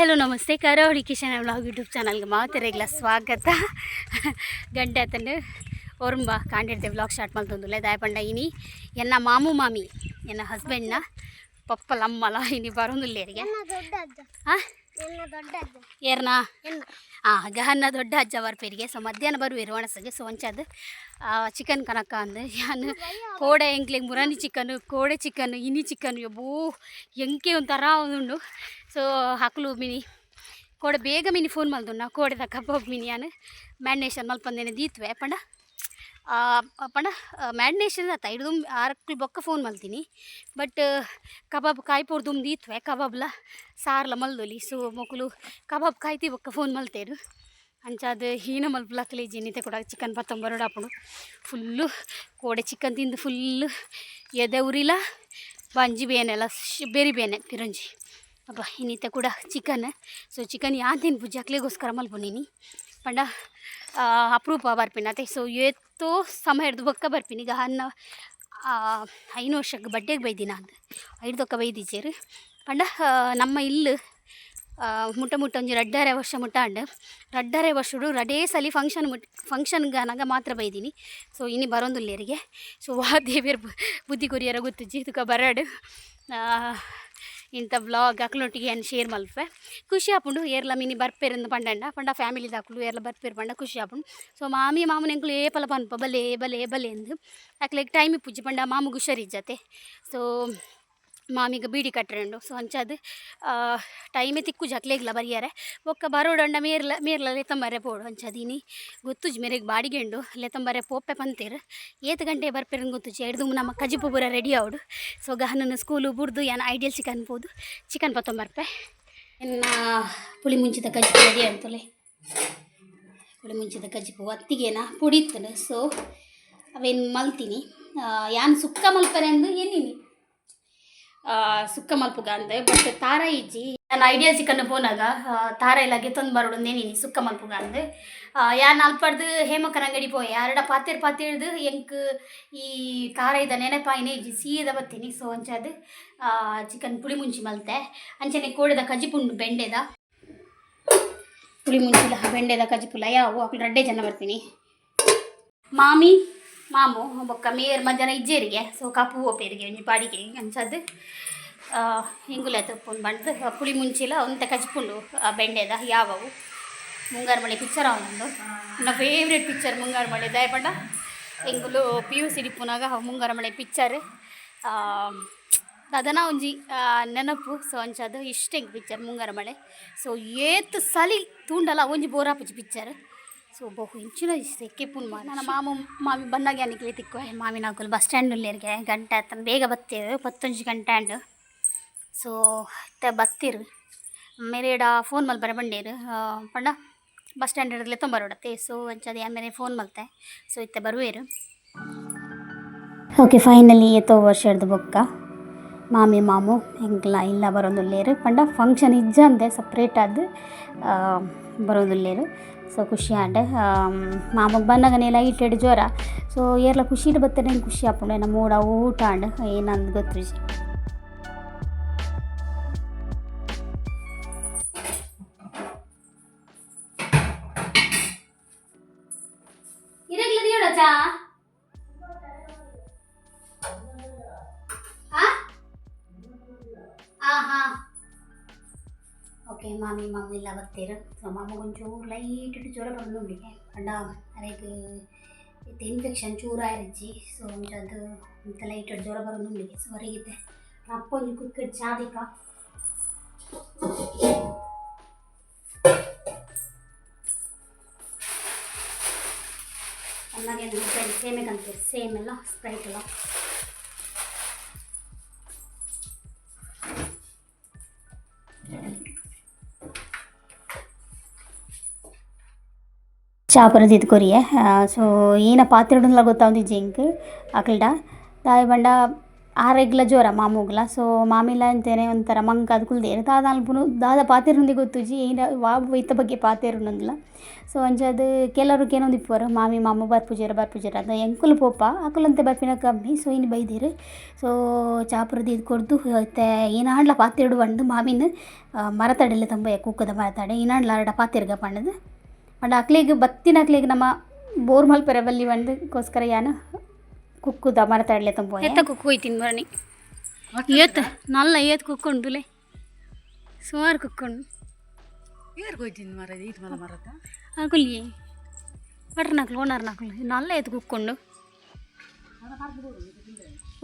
Hello namaste, ಕರಾವಳಿ Kishan vlog YouTube ಚಾನಲ್ಗೆ ಮಾತೆರೆಗ್ಲ ಸ್ವಾಗತ. ಗಂಟೆ ಆತಂಡು ಒರುಂಬ ಕಾಂಡಿಡ್ದೆ ವ್ಲಾಗ್ ಸ್ಟಾರ್ಟ್ ಮಲ್ತೊಂದುಲ್ಲೆ. ದಾಯೆ ಪಂಡ ಇನಿ ಎನ್ನ ಮಾಮು ಮಾಮಿ ಎನ್ನ ಹಸ್ಬೆಂಡ್ನ ಪಪ್ಪಲ ಅಮ್ಮಲ ಇನಿ ಬರೋಂದುಲ್ಲೇರಿಗೆ. ಹಾಂ, ಏರ್ನಾ ಹಾಂ ಗಹನ್ನ ದೊಡ್ಡ ಅಜ್ಜ ಬರ್ಪೇರಿಗೆ. ಸೊ ಮಧ್ಯಾಹ್ನ ಬರುವೆರು ಒಣಸಿಗೆ. ಸೊ ಒಂಚದು ಚಿಕನ್ ಕನಕ ಅಂದು ಯಾನ್ ಕೋಡೆ ಎಂಕ್ಲೆಗ್ ಮುರಾನಿ ಚಿಕನ್, ಕೋಡೆ ಚಿಕನ್, ಇನಿ ಚಿಕನ್ ಯಬ್ಬೋ ಎಂಕೆ ಒಂಥರ ಉಂಡು. ಸೊ ಹಕ್ಲು ಮಿನಿ ಕೋಡೆ ಬೇಗ ಮಿನಿ ಫೋನ್ ಮಲ್ದುಂಡು ಕೋಡೆದ ಕಬಾಬ್ ಮಿನಿ ಯಾನ್ ಮ್ಯಾರಿನೇಷನ್ ಮಲ್ಪಂದೇನೆ ದೀತ್ವೆ. ಪಂಡ ಪಂಡ ಮ್ಯಾರಿನೇಷನ್ ಆತ ಹಿಡ್ದು ಆರಕ್ಲು ಬೊಕ್ಕ ಫೋನ್ ಮಲ್ತೀನಿ. ಬಟ್ ಕಬಾಬ್ ಕಾಯ್ಪೊರ್ದು ದೀತ್ವೆ, ಕಬಾಬ್ಲ ಸಾರ್ಲ ಮಲ್ದೊಲಿ. ಸೊ ಮೊಕುಲು ಕಬಾಬ್ ಕಾಯ್ತಿ ಬೊಕ್ಕ ಫೋನ್ ಮಲ್ತೇರು. ಅಂಚಾದ್ ಹೀನ ಮಲ್ಪುಲಕ್ಲೆ ಜಿನಿತೆ ಕೂಡ ಚಿಕನ್ ಪತ್ತೊಂಬರೋಡಾಪುಂಡು. ಫುಲ್ಲು ಕೋಡೆ ಚಿಕನ್ ತಿಂದು ಫುಲ್ಲು ಎದೆ ಉರಿಲ ಬಂಜಿ ಬೇನೆಲ್ಲ ಬೇರಿ ಬೇನೆ ಪಿರಂಜಿ ಅಬ್ಬ ಇನ್ನಿತೆ ಕೂಡ chicken. So chicken ಯಾನ್ ತಿನ್ಪುಜಿ, ಅಕ್ಲೆಗೋಸ್ಕರ ಮಲ್ಪುನಿನಿ. ಪಂಡ ಅಪರೂಪ ಬರ್ಪಿನತೆ. ಸೊ ಏತೋ ಸಮಯ ಹಿಡ್ದು ಬೊಕ್ಕ ಬರ್ಪಿನಿ. ಈಗ ಅನ್ನ 5 ವರ್ಷಕ್ಕೆ ಬಡ್ಡೆಗೆ ಬೈದಿನ ಅಂದ್ ಐದು ಬೈದಿಜ್ಜೆರ್. ಪಂಡ ನಮ್ಮ ಇಲ್ಲು ಮುಟ್ಟ ಮುಟ್ಟ ಒಂಜಿ ರಡ್ಡರೆ ವರ್ಷ ಮುಟ್ಟ ಅಂಡ್ ರಡ್ಡರೆ ವರ್ಷಡು ರಡೇ ಸಲಿ ಫಂಕ್ಷನ್ ಮುಟ್ ಫಂಕ್ಷನ್ಗೆ ಅನಗ ಮಾತ್ರ ಬೈದಿನಿ. ಸೊ ಇನಿ ಬರೋಂದುಲ್ಲೇರಿಗೆ. ಸೊ ವಾ ದೇವಿಯರ್ ಬುದ್ಧಿ ಕೊರಿಯರ ಗೊತ್ತುಜ್ಜಿ ತುಕ ಬರಡು. ಇಂಥ ವ್ಲಾಗ್ ಅಕ್ಲೊಟ್ಟಿಗೆ ಏನು ಶೇರ್ ಮಲ್ಪೆ ಖುಷಿ ಆಪುಂಡು. ಏರ್ಲ ಮಿನಿ ಬರ್ಪೇರಂದು ಪಂಡಂಡ ಪಂಡ ಫ್ಯಾಮಿಲಿ ದಾಕುಲು ಏರ್ಲ ಬರ್ಪೇರು ಪಂಡ ಖುಷಿ ಆಪುಂಡು. ಸೊ ಮಾಮಿ ಮಾಮನ ಎಂಕುಲು ಏಪಲ ಪನ್ಪ ಬಲೆ ಬಲೆ ಬಲೆ ಎಂದು. ಅಕ್ಲೆಗ್ ಟೈಮ್ ಇಪ್ಪುಜಿ ಪಂಡ ಮಾಮುಗ್ ಹುಷಾರಿಜ್ಜತೆ. ಸೊ ಮಾಮಿಗೆ ಬೀಡಿ ಕಟ್ಟರೆಂಡು. ಸೊ ಅಂಚಾದ್ ಟೈಮೇ ತಿಕ್ಕುಜಿ ಅಕ್ಲೆಗ್ಲ ಬರಿಯರೆ. ಬೊಕ್ಕ ಬರೋಡಂಡ ಮೇರ್ಲ ಮೇರ್ಲ ಲೆತ್ತಂಬರೆ ಪೋಡು. ಅಂಚಾದ್ ಇನಿ ಗೊತ್ತುಜಿ ಮೇರೆಗ್ ಬಾಡಿಗೆ ಉಂಡು ಲೆತ್ತಂಬರೆ ಪೋಪೆ ಪಂತೇರು. ಏತ್ ಗಂಟೆ ಬರ್ಪೇರಂದು ಗೊತ್ತುಜಿ. ಎಡ್ದು ನಮ್ಮ ಕಜಿಪು ಪೂರ ರೆಡಿ ಆವಡು. ಸೊ ಗಹನನ ಸ್ಕೂಲು ಬುಡ್ದು ಯಾನ್ ಐಡಿಯಲ್ ಚಿಕನ್ ಪೋದು ಚಿಕನ್ ಪತ್ತೊಂಬರ್ಪೆ. ಇನ್ನು ಪುಳಿ ಮುಂಚಿದ ಕಜಿಪು ರೆಡಿ ಅಂತಲೇ. ಪುಳಿ ಮುಂಚಿದ ಕಜಿಪು ಅತ್ತಿಗೇನ ಪೊಡಿ ಇತ್ತನು. ಸೊ ಅವೇನು ಮಲ್ತೀನಿ ಯಾನ್ ಸುಕ್ಕ ಮಲ್ಪರೆ ಅಂದು ಎನ್ನಿನಿ ಸುಕ್ಕ ಮಲ್ಪುಗ ಅಂದೆ. ಬಟ್ ತಾರ ಇಜ್ಜಿ. ನಾನು ಐಡಿಯಲ್ ಚಿಕನ್ ಪೋನಾಗ ತಾರ ಎಲ್ಲ ಗೆತ್ತೊಂದು ಬರೋಡು ನೇನಿನಿ ಸುಕ್ಕ ಮಲ್ಪುಗ ಅಂದೆ. ಯಾನ್ ಅಲ್ಪಡ್ದು ಹೇಮಕ್ಕನ ಅಂಗಡಿ ಪೋಯೆ ಅರಡ ಪಾತೇರ್ ಪಾತೇರ್ದು ಎಂಕ್ ಈ ತಾರಾಯಿದ ನೆನಪಾಯಿನೇ ಇಜ್ಜಿ, ಸೀದ ಬತ್ತೀನಿ. ಸೊ ಅಂಚಾದ್ ಚಿಕನ್ ಪುಳಿ ಮುಂಚಿ ಮಲ್ತೆ. ಅಂಚನೆ ಕೋಡೆದ ಕಜಿಪುಂಡು ಬೆಂಡೆದ ಪುಳಿ ಮುಂಚಿಲ ಬೆಂಡೆದ ಕಜಿಪುಲ ಯಾವು ಅಕ್ಲು ರಡ್ಡೆ ಜನ ಬರ್ತೀನಿ. ಮಾಮಿ ಮಾಮು ಬೊಕ್ಕ ಮೇರ್ ಮಧ್ಯಾಹ್ನ ಇಜ್ಜೇರಿಗೆ. ಸೊ ಕಾಪು ಓಪೇರಿಗೆ ಒಂಜಿ ಬಾಡಿಗೆ. ಅಂಚಾದ್ ಇಂಗುಲೆ ತಪ್ಪುಂಡು ಬಂಡ್ದು ಪುಳಿ ಮುಂಚಿಲ ಒಂತೆ ಕಜಿಪುಂಡು ಬೆಂಡೆದ ಯಾವವು. ಮುಂಗಾರು ಮಳೆ ಪಿಕ್ಚರ್ ಅವನೊಂದು ನನ್ನ ಫೇವ್ರೇಟ್ ಪಿಕ್ಚರ್ ಮುಂಗಾರು ಮಳೆ. ದಯಪಂಡ ಎಂಗುಲು P U C ಡಿಪ್ಪುನಾಗ ಮುಂಗಾರು ಮಳೆ ಪಿಕ್ಚರ್ ಅದನ ಒಂಜಿ ನೆನಪು. ಸೊ ಅಂಚಾದ್ ಇಷ್ಟ ಎಂಕ್ ಪಿಕ್ಚರ್ ಮುಂಗಾರು ಮಳೆ. ಸೊ ಏತ್ ಸಲಿ ತೂಂಡಲ ಒಂಜಿ ಬೋರಾಪುಜಿ ಪಿಕ್ಚರ್. ಸೊ ಬಹು ಇಂಚಿನ ಸೆಕೆ ಪುನ್ ನನ್ನ ಮಾಮು ಮಾಮಿ ಬಂದಾಗ ಯಾನಿಕ್ಲೆ ತಿಕ್ಕುವೆ. ಮಾಮಿನ ಅಕುಲು ಬಸ್ ಸ್ಟ್ಯಾಂಡ್ ಉಲ್ಲೇರಿಗೆ. ಗಂಟೆ ಆತನ ಬೇಗ ಬತ್ತೇರು 10 ಗಂಟೆ ಆಂಡ್. ಸೊ ಇತ್ತೆ ಬತ್ತೀರು ಮೇರೇಡ ಫೋನ್ ಮಲ್ಪರೆ ಬಂಡೇರು ಪಂಡ ಬಸ್ ಸ್ಟ್ಯಾಂಡ್ ಹಿಡಿದ್ಲೆ ತೊಂಬರೋಡತ್ತೆ. ಸೊ ಅಂಚಾದ್ ಯಾನ್ ಮೇರೆ ಫೋನ್ ಮಲ್ತೆ. ಸೊ ಇತ್ತೆ ಬರುವೇರು. ಓಕೆ, ಫೈನಲಿ ಏತೋ ವರ್ಷ ಹಿಡ್ದು ಬೊಕ್ಕ ಮಾಮಿ ಮಾಮು ಎಂಕ್ಲ ಇಲ್ಲ ಬರೋಂದುಲ್ಲೇರು. ಪಂಡ ಫಂಕ್ಷನ್ ಇಜ್ಜಂದೆ ಸಪ್ರೇಟ್ ಆದ್ ಬರೋಂದುಲ್ಲೇರು. ಸೊ ಖುಷಿ ಆಂಡ್. ಮಾಮಗ್ ಬನ್ನಗನೆ ಲೈಟ್ ಜ್ವರ. ಸೊ ಏರ್ಲ ಖುಷಿಡ್ ಬತ್ತನೆ ಖುಷಿ ಆಪುಂಡು. ಎನ್ನ ಮೂಡ ಊಟ ಆಂಡ್ ಏನಂದ್ ಗೊತ್ತುಜಿ. ಇರಗ್ಲ ದಿಯೋಡ ಚಾ ಹಾಂ ಓಕೆ. ಮಾಮಿ ಮಾಮು ಇಲ್ಲ ಬತ್ತೀರು. ಸೊ ಮಾಮುಗ್ ಒಂಚೂರು ಲೈಟ್ ಜ್ವರ ಬಂದುಂಡಿಗೆ. ಪಂಡ ಅರೆಗ್ ಇತ್ತೆ ಇನ್ಫೆಕ್ಷನ್ ಚೂರು ಆಯಿರಿಜ್ಜಿ. ಸೊ ಒಂಚದು ಇಂತ ಲೈಟ್ ಜ್ವರ ಬರೋದುಂಡಿಗೆ. ಸೊ ಅರೆಗಿತ್ತೆ ಅಪ್ಪ ಒಂಜಿ ಕುಕ್ಕಡ್ ಚಾದಿಕ ಅನ್ನಾಗೇನು ಸೇಮೆ ಕಂತೀರಿ ಸೇಮ್ ಎಲ್ಲ ಸ್ಪ್ರೈಟ್ ಎಲ್ಲ ಚಾ ಪೂರ ಕೊರಿಯೆ. ಸೊ ಏನ ಪಾತ್ರೆಡುಂದ್ಲ ಗೊತ್ತಾವಂದಿಜ್ಜಿ ಎಂಕ್ ಅಕಲ್ಡ ದಾಯೆ ಪಂಡ ಆರೆಗ್ಲ ಜೋರ ಮಾಮುಗ್ಲ. ಸೊ ಮಾಮಿಲ ಅಂಚನೆ ಒಂಥರ ಮಂಕಾದ್ ಕುಲ್ದೇರು ದಾದ ಅನ್ಪುನು ದಾದ ಪಾತೆರುಂದು ಗೊತ್ತುಜಿ ಏನ ವಾ ಒಯ್ತ ಬಗ್ಗೆ ಪಾತೆರುನಂದ್ಲ. ಸೊ ಅಂಚಾದ್ ಕೆಲವರು ಕೇನೊಂದಿಪ್ಪುವೆರ್ ಮಾಮಿ ಮಾಮ ಬರ್ಪುಜೆರ್ ಬರ್ಪುಜೆರ್ ಅಂದ್ ಎಂಕುಲು ಪೋಪ ಅಕುಲಂತೆ ಬರ್ಪಿನ ಕಮ್ಮಿ. ಸೊ ಇನಿ ಬೈದೆರ್. ಸೊ ಚಾ ಪೂರ ದೀದ್ ಕೊರ್ದು ಇತ್ತೆ ಏನಾಂಡಲ ಪಾತೆರೊಡು ಪಂದ್ ಮಾಮಿನ್ ಮರತಡಲೆ ತಂಬೆ ಕುಕ್ಕುದ ಮರತಡೆ ಏನಾಂಡಲ ಆರ್ಡ ಪಾತೆರ್ಗ ಪಂಡುದು ಪಂಡ ಅಕ್ಲೆಗ್ ಬತ್ತಿನಕ್ಲೆಗ್ ನಮ ಬೋರ್ ಮಲ್ಪೆರೆ ಬಲ್ಲಿ ಪಂದ್ ಗೋಸ್ಕರ ಯಾನ್ ಕುಕ್ಕುದ ಮರತಡಲೆ ತಂಬೆ ಎತ್ತ ಕುಕ್ಕು ಹೋಯ್ತೀನಿ ಬರಣಿ ಏತ್ ನಲ್ಲ ಏತ್ ಕುಕ್ಕುಂಡುಲೆ ಸುಮಾರು ಕುಕ್ಕುಂಡು. ಏರ್ ಕೊಯ್ತೀನಿ ಮರ ಈತ್ ಮಲ ಮರತ. ಅಕುಲಿಯೇ ಬಟ್ರನಾಕ್ಲು ಓನರ್ನಾಕ್ಲು ನಲ್ಲ ಏತ್ ಕುಕ್ಕುಂಡು.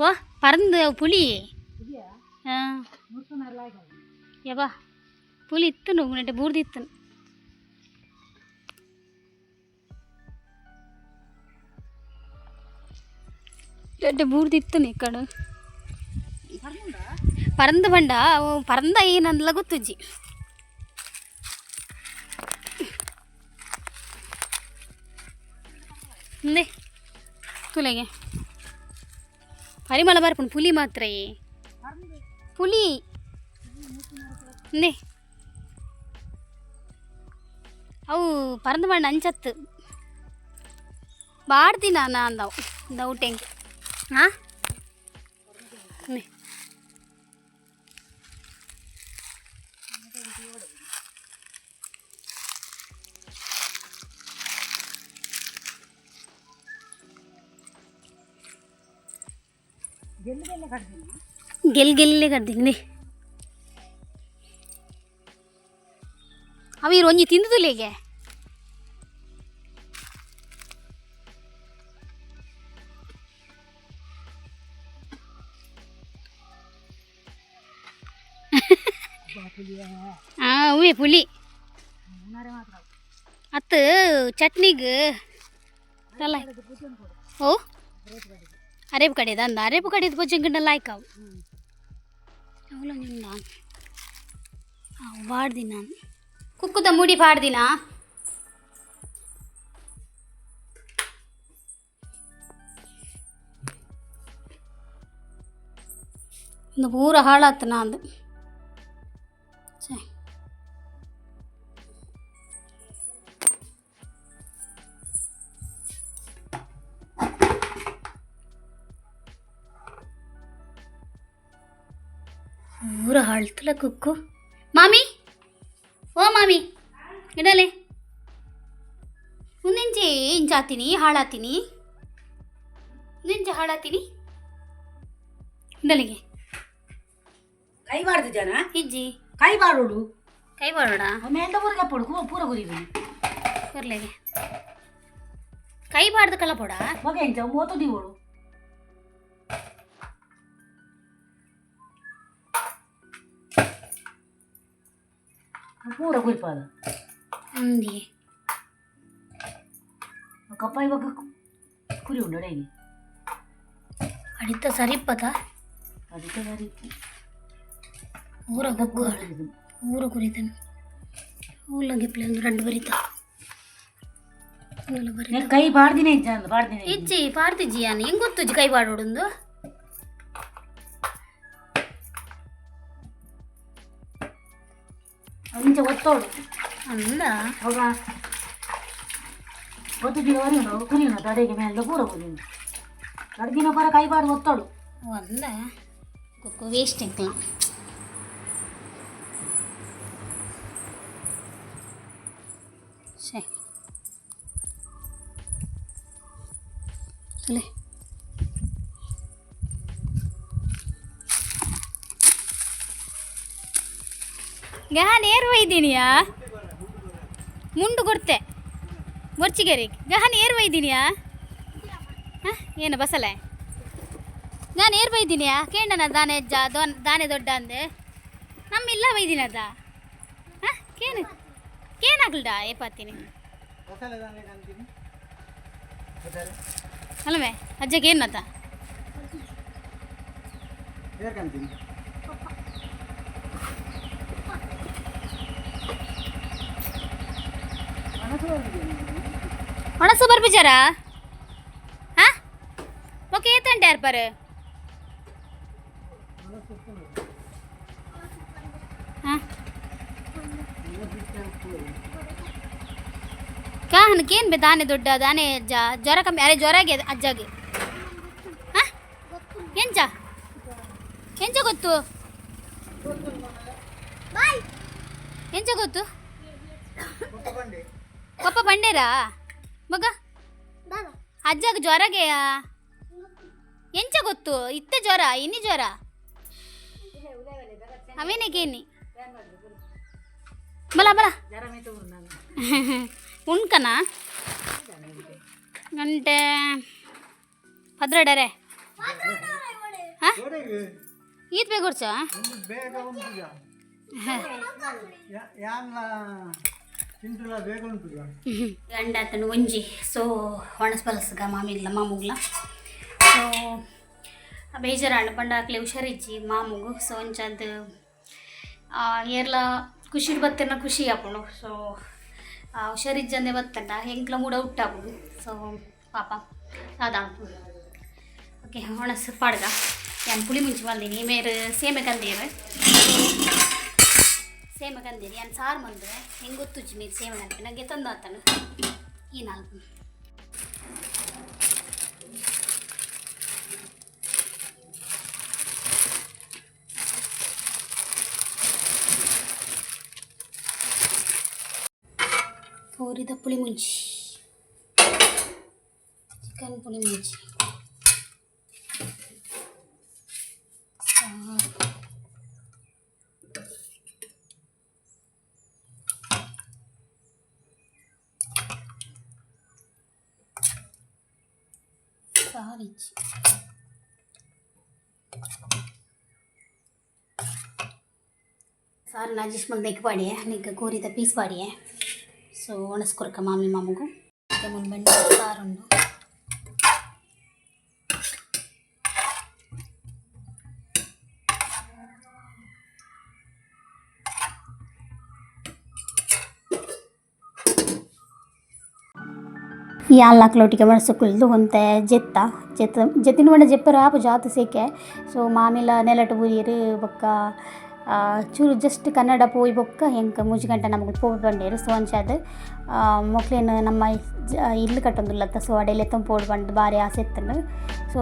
ವಾ ಪರಂದು ಪುಲಿ. ಹಾಂ ಯಬ್ಬಾ ಪುಲಿ ಇತ್ತನು ನೆಟ್ಟೆ ಬೂರ್ದು ಇತ್ತನು. ನೆಟ್ಟೆ ಬೂರ್ದು ಇತ್ತನು ಈ ಕಡೆ ಪರಂದು ಬಂಡ ಅವು ಪರಂದ ಏನಂದ್ಲ ಗೊತ್ತುಜ್ಜಿ. ಹಿಂದೆ ತುಲೆಗೆ ಪರಿಮಳ ಬರ್ಪುಂಡು ಪುಲಿ ಮಾತ್ರ ಈ ಪುಲಿ ಹಿಂದೆ ಅವು ಪರಂದು ಬಂಡ ಅಂಚತ್ತು ಬಾಡ್ದಿನ ಅಂದವು ದೌಟೆಂಗ್. ಹಾಂ ಗೆಲ್ ಗೆಲ್ಲೆ ಕಡ್ದಿನಿ ಅವ ಇರು ಒಂಜಿ ತಿಂದುದುಲೇಗೆ. ಹಾಂ ಹೂವೆ ಪುಲಿ ಅತ್ತು ಚಟ್ನಿಗ್ ಅಲ್ಲ. ಓ ಅರೇಪು ಕಡೆದ ಅಂದ ಅರೇಪು ಕಡೆದ ಪೊಚ್ಚಂಗಿಂಡ ಲಾಯ್ಕ್ ಅವು ಅವಲೊಂಜಿ ಅವು ಬಾಡ್ದಿನ ಕುಕ್ಕುದ ಮುಡಿ ಪಾಡ್ದಿನ. ಒಂದು ಪೂರ ಹಾಳಾತು ನಾಂದು. ಛೆ. ಪೂರ ಹಾಳ್ತಲ್ಲ ಕುಕ್ಕು. ಮಾಮಿ ಓ ಮಾಮಿ ಇಡಲೆ ಮುಂದಿಂಚೆ ಇಂಚಾತೀನಿ ಹಾಳಾತೀನಿ ಮುಂದಿಂಚೆ ಹಾಳಾತೀನಿ ಇಡಲಿಗೆ. ಕೈ ಬಾರ್ದು ಜನ. ಇಜ್ಜಿ. ಕೈ ಬಾಡೋಡು. ಕೈ ಬಾಡೋಡ. ಮೇಲ್ದ ಊರಿಗೆ ಪೊಡು ಪೂರ ಕುದಿದ್ದೀನಿ. ಬರ್ಲೇಗೆ ಕೈ ಬಾಡ್ದು ಕಲ್ಲ ಪೋಡ. ಮಗ ಎಂಚ ಮೋತ ದೀವೋಡು. ಪೂರ ಕುರಿಪಾದ. ಅಂದಿ. ಕಪ್ಪ ಇವಾಗ ಕುರಿ ಉಂಡು ಅಡೆಗೆ. ಅಡಿತ ಸರಿಪದ. ಅದಕ್ಕೆ ಸರಿ. ಊರ ಕುಕ್ಕು ಊರ ಕುರಿತನು ಊಲಗೆ ಒಂದು రెండు ಬರಿತ ಮೂಲ ಬರಿತ. ಕೈ ಬಾಡ್ದಿನ ಇಜ್ಜ ಬಾಡ್ದಿನ. ಇಜ್ಜಿ ಪಾಡ್ತಿಜ್ಜಿ ಯಾನ್ ಹೆಂಗ್ ಗೊತ್ತುಜ್ಜಿ ಕೈ ಬಾಡೋಡುಂದು. ಇಂಚ ಒತ್ತೋಡು. ಅಂದ. ಅವಾಗ ಒತ್ತು ದಿನ ವರಿಯುಂಡು ಕುರಿಯುಂಡು ತಡೆಗೆ ಮೇಲೆ ಪೂರ ಕುರಿಯುಂಡು ಎರಡು ದಿನ ಪರ ಕೈ ಬಾರ್ದು ಒತ್ತೋಡು. ಅಂದ ಕುಕ್ಕು ವೇಸ್ಟ್ ಎಂಕ್ಲ. ಸರಿ ತುಲೆ ಗಹನ್ ಏರ್ ಒಯ್ದೀನಿಯಾ ಮುಂಡು ಕೊಡ್ತೆ ಬೊರ್ಚಿಗೆರೆ ಗಹನ್ ಏರ್ ಒಯ್ದೀನಿಯಾ. ಹಾಂ ಏನು ಬಸಲೆ ನಾನು ಏರ್ ಬೈದಿನಿಯಾ ಕೇಂಡನ ದಾನೆ ಅಜ್ಜ ದೋನ್ ದಾನೆ ದೊಡ್ಡ ಅಂದೆ ನಮ್ಮ ಇಲ್ಲ ಬೈದಿನದ. ಹಾಂ ಕೇನು ಕೇನಾಗ್ಲ್ಡಾ ಏಪಾತೀನಿ ಅಲ್ಲವೇ ಅಜ್ಜಗೆ ಏನತ್ತ. ಒಣಸು ಬರ್ಪಿಚಾರಾ? ಹಾಂ ಓಕೆ ಏತಂಟೆ ಯಾರು. ಹಾಂ ಕಾಹನಕ್ಕೇನು ಬೇ ದಾನೆ ದೊಡ್ಡ ದಾನೆ ಜ್ವರ ಕಮ್ಮಿ ಅರೆ ಜ್ವರ ಆಗಿದೆ ಅಜ್ಜಾಗೆ. ಹಾಂ ಎಂಚ ಎಂಚ ಗೊತ್ತು, ಎಂಚ ಗೊತ್ತು? ಪಪ್ಪ ಬಂಡೇರಾ ಮಗ? ಅಜ್ಜಾಗ ಜ್ವರಗೆಯಾ? ಎಂಚ ಗೊತ್ತು? ಇತ್ತ ಜ್ವರ ಇನ್ನಿ ಜ್ವರ ಅವೇನೇಗೇನಿ ಬಲ ಬಲ ಉಣ್ಕನ ಗಂಟೆ ಪದ್ರಡರೆ. ಹಾಂ ಈತ್ ಬೇಗ ಕೊಡ್ಸ. ಬೇಗ ಉಂಟುಗ ಯಾನ್ಲ ತಿಂಟುಲ ಬೇಗ ಉಂಟುಗ. ಗಂಡ ಆತನು ಒಂಜಿ. ಸೊ ಒಣಸ್ ಬಲಸ್ಗ ಮಾಮಿಗ್ಲ ಮಾಮುಗ್ಲ. ಸೊ ಬೇಜಾರಾಂಡ್ ಪಂಡ ಅಕ್ಲೆ ಹುಷಾರಿಜ್ಜಿ ಮಾಮುಗು. ಸೊ ಅಂಚಾದ್ ಏರ್ಲ ಖುಷಿಡ್ ಬತ್ತಿರ್ನ ಖುಷಿ ಆಪುಂಡು. ಸೊ ಹುಷಾರಿಜ್ಜಂದೆ ಬತ್ತಂಡ ಎಂಕ್ಲ ಮೂಡ ಹುಟ್ಟಾಪುಂಡು. ಸೊ ಪಾಪ ಅದಾಪುಂಡು. ಓಕೆ ಒಣಸ್ ಪಾಡ್ಗ ಯಾನ್ ಪುಳಿ ಮುಂಚಿ ಮಲ್ದಿನಿ. ಮೇರ್ ಸೇಮೆ ಕಂದೇರು, ಸೇಮೆ ಕಂದೇರಿ. ಯಾನ್ ಸಾರು ಮಲ್ದುವೆ. ಹೆಂಗೆ ಗೊತ್ತುಜ್ಜಿ ನೀರು ಸೇಮೆ ಕಂತೆ ನಂಗೆ ತಂದು ಆತನು ಈ ನಾಲ್ಕು ಕೋರಿದ ಪುಳಿ ಮುಂಚಿ, ಚಿಕನ್ ಪುಳಿ ಮುಂಚಿ ಸಾರು. ಸಾರಿಜ್ಜಿ ಸಾರು ಅಡ್ಜಸ್ಟ್ ಮಲ್ದಕ್ಕೆ ಪಾಡಿಯೆ ನಿಂಗೆ ಕೋರಿದ ಪೀಸ್ ಪಾಡಿಯೆ. ಸೊ ಒಣಸ್ಕೊರ್ಕ ಮಾಮಿ ಮಾಮುಗು. ಮತ್ತೆ ಮುನ್ಬಂಡಿ ಸಾರುಂಡು. ಯಾನ್ ಲೋಟಿಗೆ ಮಣಸು ಕುಲ್ದು ಒಂತೆ ಜೆತ್ತ ಜೆತ್ತ ಜೆತ್ತಿನ ಬಣ್ಣ ಜೆಪ್ಪರ ಆಪು ಜಾತ ಸೇಕೆ. ಸೊ ಮಾಮಿಲ ನೆಲಟ್ ಬೂರಿಯರು ಬೊಕ್ಕ ಚೂರು ಜಸ್ಟ್ ಕನ್ನಡ ಪೋಯಿ ಬೊಕ್ಕ ಎಂಕ್ ಮೂಜಿ ಗಂಟೆ ನಮಗೆ ಪೋಪೆ ಪಂಡೇರು. ಸೊ ಅಂಚಾದ್ ಮೊಕ್ಲೆನ್ ನಮ್ಮ ಇಲ್ಲು ಕಟ್ಟೊಂದುಲ್ಲತ್ತ. ಸೊ ಅಡೆಲ್ ಎತ್ತೊಂದು ಪೋಡು ಪಂದ್ ಬಾರಿ ಆಸೆ ಇತ್ತುಂಡು. ಸೊ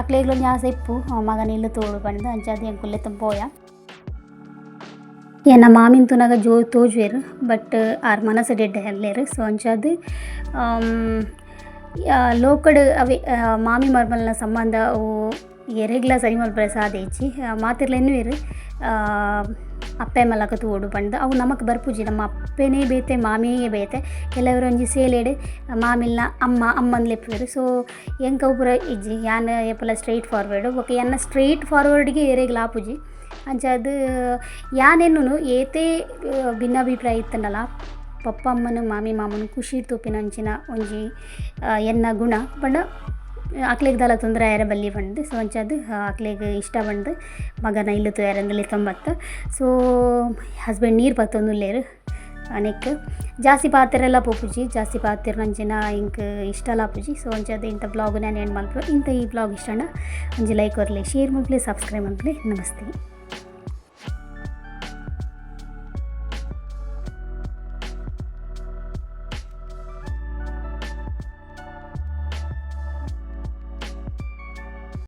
ಅಕ್ಲೆಗ್ಲ ಒಂಜಿ ಆಸೆ ಇಪ್ಪು ಮಗನ ಇಲ್ಲು ತೋಡು ಪಂದ್. ಅಂಚಾದ್ ಎಂಕುಲು ಲೆತ್ತೊಂದು ಪೋಯ. ಎನ್ನ ಮಾಮಿನ್ ತೂನಗ ಜೋ ತೋಜುವೆರ್ ಬಟ್ ಆರ್ ಮನಸ್ಸು ಡೆಡ್ ಅಲ್ಲೇರ್. ಸೊ ಅಂಚಾದ್ ಲೋಕಡ್ ಅವೆ ಮಾಮಿ ಮರ್ಮಲ್ನ ಸಂಬಂಧ ಅವು ಎರೆಗ್ಲ ಸರಿ ಮಲ್ಪರೆ ಸಾಧ್ಯ ಇಜ್ಜಿ. ಮಾತೆರ್ಲ ಎನ್ನುವೆರ್ ಅಪ್ಪೆ ಮಲ್ಲಕ ತೂವೊಡು ಪಂದ್. ಅವು ನಮಕ್ ಬರ್ಪುಜಿ. ನಮ್ಮ ಅಪ್ಪೆನೇ ಬೇತೆ, ಮಾಮಿಯೇ ಬೇತೆ. ಕೆಲವರು ಒಂಜಿ ಸೇಲೆಡ್ ಮಾಮಿಲ್ನ ಅಮ್ಮ ಅಮ್ಮಂದ್ ಲೆಪ್ಪುವೆರ್. ಸೊ ಎಂಕ್ ಅವು ಪೂರ ಇಜ್ಜಿ. ಯಾನ್ ಏಪಲ ಸ್ಟ್ರೈಟ್ ಫಾರ್ವರ್ಡ್. ಬೊಕ ಎನ್ನ ಸ್ಟ್ರೈಟ್ ಫಾರ್ವರ್ಡ್ಗೆ ಏರೆಗ್ಲ ಆಪುಜಿ. ಅಂಚಾದ್ ಯಾನ್ ಎನ್ನುನು ಏತೇ ಭಿನ್ನಾಭಿಪ್ರಾಯ ಇತ್ತುಂಡಲ ಪಪ್ಪ ಅಮ್ಮನ ಮಾಮಿ ಮಾಮನ ಖುಷಿಡ್ ತೂಪಿನಂಚಿನ ಒಂಜಿ ಎನ್ನ ಗುಣ. ಪಂಡ ಅಕ್ಲೆಗ್ ದಾಲ ತೊಂದರೆ ಆಯೆರೆ ಬಲ್ಲಿ ಪಂದ್. ಸೊ ಅಂಚಾದ್ ಅಕ್ಲೆಗ್ ಇಷ್ಟ ಪಂದ್ ಮಗನ ಇಲ್ಲ್ ತೂಯೆರೆ ಲೆತ್ತೊಂದು. ಸೊ ಹಸ್ಬೆಂಡ್ ನೀರು ಪತ್ತೊಂದುಲ್ಲೆರ್ ಅನೆಕ್ ಜಾಸ್ತಿ ಪಾತೆರೆಲ ಪೋಪುಜಿ. ಜಾಸ್ತಿ ಪಾತೆರ್ನಂಚಿನ ಎಂಕ್ ಇಷ್ಟಲ ಆಪುಜಿ. ಸೊ ಅಂಚಾದ್ ಇಂಥ ಬ್ಲಾಗ್ ನಾನು ಎಂಡ್ ಮಲ್ಪುವೆ. ಇಂಥ ಈ ಬ್ಲಾಗ್ ಇಷ್ಟ ಆಂಡ ಒಂಜಿ ಲೈಕ್ ಕೊರ್ಲೆ, ಶೇರ್ ಮಲ್ಪುಲೆ, ಸಬ್ಸ್ಕ್ರೈಬ್ ಮಲ್ಪುಲೆ. ನಮಸ್ತೆ.